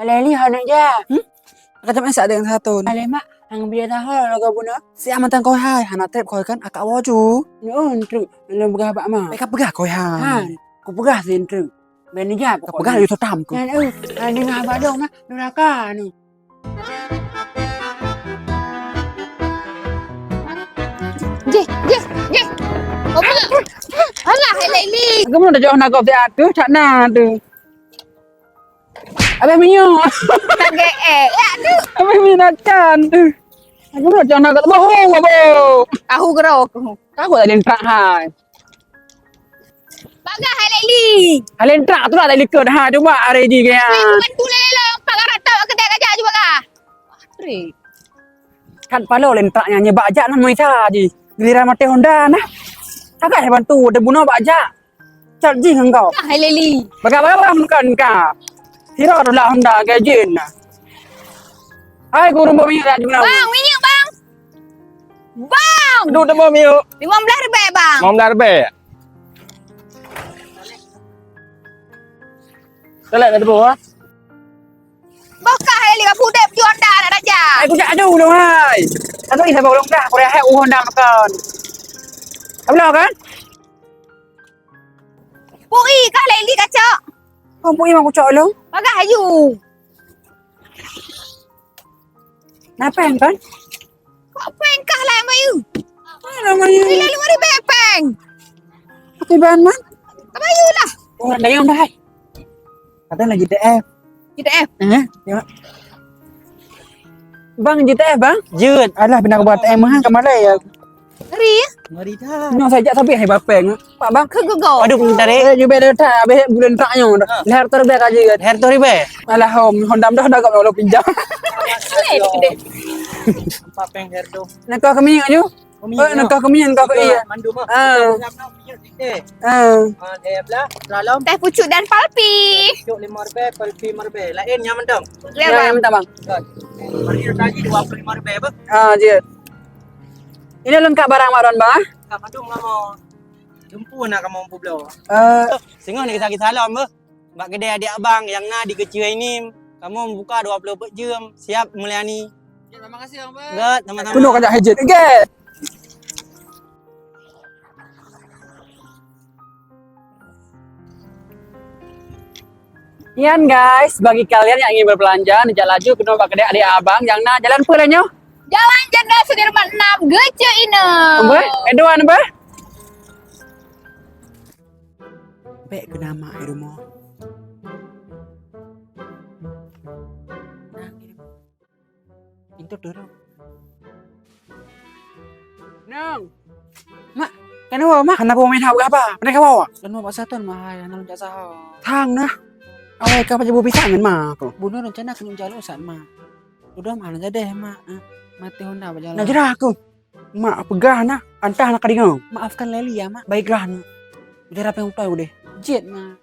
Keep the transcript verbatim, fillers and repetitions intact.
Alai li hana ja. Hmm? Ka jam Isa deng satu. Alai mak, hang biasa ho lagu bunoe. Si aman tang koi hai, hana trep koi kan, akak woju. Nyoe trep, lôn peugah bak mak. Bèk ka peugah koi hai. Han, ku peugah si trep. Bèk neujak. Ka peugah yue sotam ku. Nyan, eh, ah, deungoe bak lôn, ah, duraka ni. Jih, jih, jih. Oh, alah, hai Laili. Kamu dah jauh nak kau siat tu, tak nak tu. Abang minyak. Tak geek. Ya, tu. Abang minyak kan tu. Aku dah jauh nak kau. Bohong, bohong. Tahu gerok. Tahu tak ada yang tak hai. Bagah hai Laili. Hai Laili trak tu lah Laili likot ha, cuba hari ji ke ya. Weh, bantu Laili lah, pagar rata kedai gajah cuba kah. Wah, trik. Kan palo Laili trak nyan nyebak jak nama Isa ji. Giliran maté Honda nah. Agak bantu, ada bunoe bak jak. Cat jih ngon kau. Hai Laili. Bagah-bagah bukan kah. Sira tu lah Honda ke jin nah. Hai guru bumi kat guna. Bang, minyak bang. Bang! Duit teuboh miyup. Lima belas ribèe, Bang. Lima belas ribèe. Telat dah teuboh, ha? Bokah hai lima puluh dek pejuang dah nak raja. Hai, kujak aju dong, hai. Satu ni sabar ulung dah, kurang hai uhuh dah makan. Abloh kan? Pui kah Laili kacok? Oh, pui mak kucok ulung. Bagah aju. Nah, péng kan? Kok péng kah lah, Mayu? Mana Mayu? Bila lima ribèe péng. Pakai bahan man? Mayu lah. Oh, ada yang dah. Kata lagi T F. G T F? Eh, ya. Bang, G T F, Bang? Jeuet. Alah, pindah ke buat A T M, ha, ke Malai ya. Ngeri, ya? Ngeri dah. Nyoe saja sampai hai bapeng. Pak bang. Ke gegoe. Aduh, bentar, eh. Eh, jubek dah tak, habis bulan tak nyoe. Ha. Leher tu ribèe kaji kan. Leher tu ribèe. Alah, hom, Honda dah dah kat pinjam. Leh, gede. Empat peng leher tu. Nak kau kami aju? Kami. Eh, nak kau kami, nak kau iya. Mandum ah. Ah. Minyak sikit. Ah. Ah, teh belah, seralam. Teh pucuk dan palpi. Pucuk lima ribèe, palpi lima ribèe. Lain nyang mantong. Ya, ya, bang. Minta bang. Kan. Beri tadi dua puluh lima ribèe apa? Ah, je. Ini lengkap barang Mak Ron, Bang, ah? Ka padum kamoe. Jumpu na kamoe mampu bloe. Eh. Singoh ni kisah-kisah lom beuh. Bak keudè adék abang nyang na di Keucheu Inim. Kamoe meubuka dua ploh peuet jeuem, siap meulayani. Ya, terima kasih, Abang. Göt, sama-sama. Keunoe ka jak hijit. Oke. Nyan guys, bagi kalian yang ingin berbelanja, neujak laju keunoe bak keudè adék abang nyang na jalan peue nyoe? Jalan Jenderal Sudirman enam, Keucheu Inim. Beuh? Edwan beuh? Bèk keu nama i rumoh. Pintoe teuh. Nang. Mak, keunoe, Mak. Hana peue meu'en haba, pane kawa? Keunoe bak Saton, Mak, hai, hana lôn jak saho. Thang nah. Awai ka pajoh bu pisang ngon ma aku. Bunoe rencana keuneuk jak lôn sat, Mak. Udah mah hana jadeh, Mak. Eh, maté Honda bak jalan. Nah, jerah aku. Mak peugah nah, antah na ka deungoe. Maafkan Leli ya, Mak. Baiklah, Nak. Udah rapeng utai udeh. Jeuet, Mak.